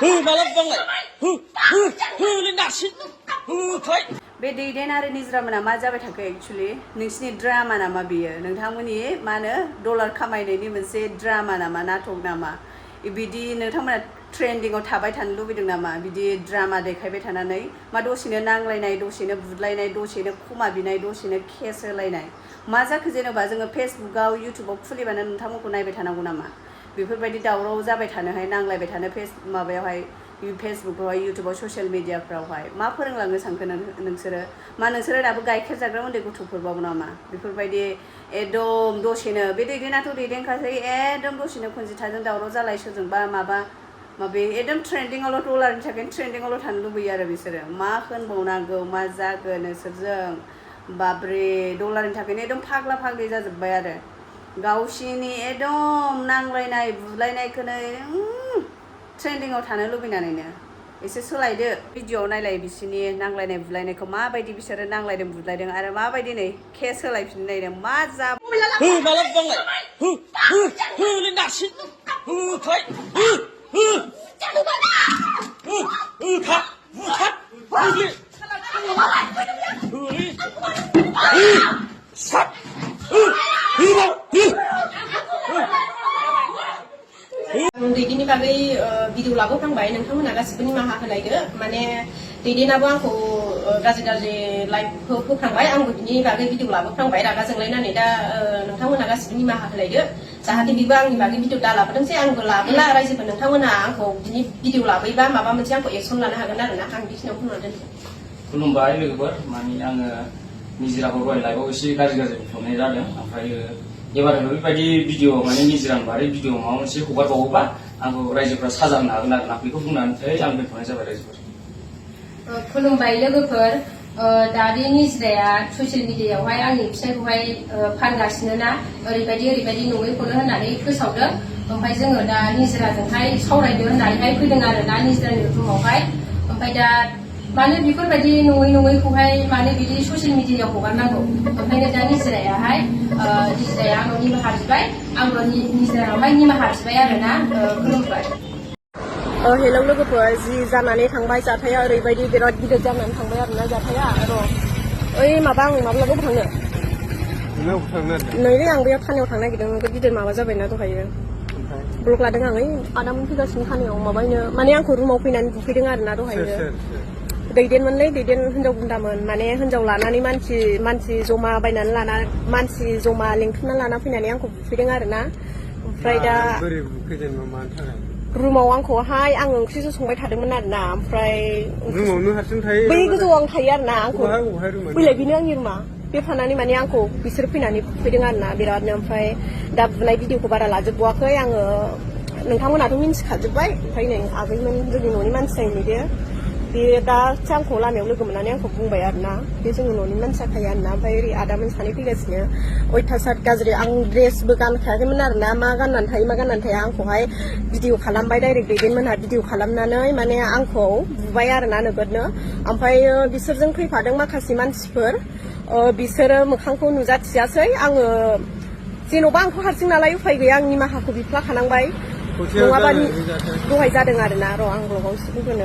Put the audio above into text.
Bulaidwng lên đạt xin thôi. बे दैदेन आरो निजरा मोना मा जाबाय थाखो एक्चुअली नोंसिनि ड्रामा नामा बियो नोंथांमोननि मा होनो डलार खामायनायनि मोनसे ड्रामा नामा नाटक नामा बिदि नोंथांमोना ट्रेन्डिंआव थाबाय थानो लुबैदों नामा बिदि ड्रामा देखायबाय थानानै मा दसेनो नांलायनाय दसेनो बुदलायनाय दसेनो खमा बिनाय दसेनो केस होलायनाय मा जाखो जेनेबा जोङो फेसबुकआव इउटुबाव खुलिबानो नोंथांमोनखौ नायबाय थानांगौ नामा बेफोरबायदि दावराव जाबाय थानोहाय नांलायबाय थानो माबायावहाय फेसबुकआवहाय इउटुबाव ससियेल मिडियाफ्रावहाय मा फोरोंलांनो सानखो नोंसोरो दाबो गाइखेर जाग्रा उन्दै गथ'फोरबाव नामा बेफोरबायदि एकदम दसेनो बे दैदेनाथ' दैदेनखासै एकदम दसेनो खनजिथाजों दावराव जालाय सोरजोंबा माबे एकदम ट्रेन्डिंआवल' डलारनि थाखाय ट्रेन्डिंआवल' थानो लुबैयो आरो बिसोरो मा होनबावनांगौ मा जागोन नोंसोरजों बाब्रे डलारनि थाखायनो एकदम फाग्ला फाग्लि जाजोब्बाय आरो गावसिनि एकदम नांलायनाय बुलायनायखौनो ट्रेन्डिंआव थानो लुबैनानैनो एसे सोलायदो भिडिअ'आव नायलाय बिसोरनि नांलायनाय बुलायनायखौ माबायदि बिसोरो नांलायदों बुलायदों आरो माबायदि नै केस होलायफिनलायदों मा जा Bulaidwng lên đạt xin thôi. दैदेननि बागै भिडिअ लाबोफ्रांबाय नोंथांमोना गासिबो निमाहा होलायदो माने दैदेनाबो आंखौ गाज्रि लाइफ होफ्रांबाय आंबो बिनि बागै भिडिअ लाबोफ्रांबाय रागा जोंलायनानै दा नोंथांमोना गासिबो निमाहा होलायदो जाहाथे बेबो आंनि बागै भिडिअ दा लाबोदोंसै आंबो लाबोला रायजोफोर नोंथांमोना आंखौ बिनि भिडिअ लाबोयोबा माबा मोनसे आंखौ एक्सन लानो हागोन आरोना आं बिखिनियाव बुंना दोनसै खुलुमबाय लोगोफोर माने आङो निजराखौ दहाय लाइभआव एसे गाज्रि बुंफ्रांनाय जादों ओमफ्राय एबार बेबायदि भिडिअ माने निजरानि बारै भिडिअ माबा मोनसे हगारबावोबा आंखौ रायजोफ्रा साजा होनो हागोन आरोना बेखौ बुंनानै आं दोनथ'नाय जाबाय रायजोफोर खुलुमबाय लोगोफोर दा बे निजराया ससियेल मिडियायावहाय आंनि फिसायखौहाय फानगासिनो ना ओरैबायदि नङैखौनो होननानै फोसावदों ओमफ्राय जोङो दा निजराजोंहाय सावरायदो होननानैहाय फैदों आरो ना निजरानि रुमावहाय ओमफ्राय दा मानो बेफोरबायदि नङैखौहाय मानो बिदि ससियेल मिडियायाव हगारनांगौ ओंखायनो दा निजराया आंनाव निमाहा बिबाय आंबो निजरायावहाय निमाहा बिबाय आरोना खुलुमबाय हेलौ लोगोफोर जि जानानै थांबाय जाथाया ओरैबायदि बिराद गिदिर जानानै थांबाय आरोना जाथाया ओइ माबा आं माब्लाबाबो थांनो नैलै आं बेयाव थानायाव थांनो नागिरदों नोगोद गिदिर माबा जाबायना दहायो ब्लक लादों आं ओइ आदामोन फैगासिनो थानायाव माबायनो माने आंखौ रुमाव फैनानै बुफैदों आरोना दहायो दैदेनमोनलै दैदेन हिनजाव गुन्दामोन माने हिनजाव लानानै मानसि जमा बायनानै लाना मानसि जमा लिंथुमना लाना फैनानै आंखौ बुफैदों आरोना ओमफ्राय दा रुमाव आंखौहाय आं ओंख्रिसो संबाय थादोंमोन आरोना ओमफ्राय रुमावनो हारसिं थायो बै गोजौआव आं थायो आरोना आंखौ फैलाय बेनो आंनि रुमा बे थानानै माने आंखौ बिसोर फैनानै बुफैदों आरोना बिरादनो ओमफ्राय दा बुनाय भिडिअखौ बारा लाजोबबावाखै आङो नोंथांमोनाथ' मिन्थिखाजोब्बाय ओमफ्राय नै आगैमोन जोंनि न'नि मानसि जायो दे बे दासो आंखौ लामायाव लोगो मोननानै आंखौ बुंबाय आरोना बे जोंनि न'नि मानसि जाखायो आरोना ओमफ्राय ओरै आदामोन सानै फैगासिनो अयथासार गाज्रि आं ड्रेसबो गानखायाखैमोन आरोना मा गाननानै थाया आंखौहाय भिडिअ खालामबाय डाइरेक्ट दैदेनमोनहा भिडिअ खालामनानै माने आंखौ बुबाय आरोना नोगोदनो ओमफ्राय बिसोरजों फैफादों माखासे मानसिफोर बिसोरो मोखांखौ नुजाथियासै आङो जेन'बा आंथ' हारसिं नालाय उफाय गैया आं निमाहाखौ बिफ्लाखानांबाय नङाबा दहाय जादों आरोना आं ब्लगाव एसे बुंगोनो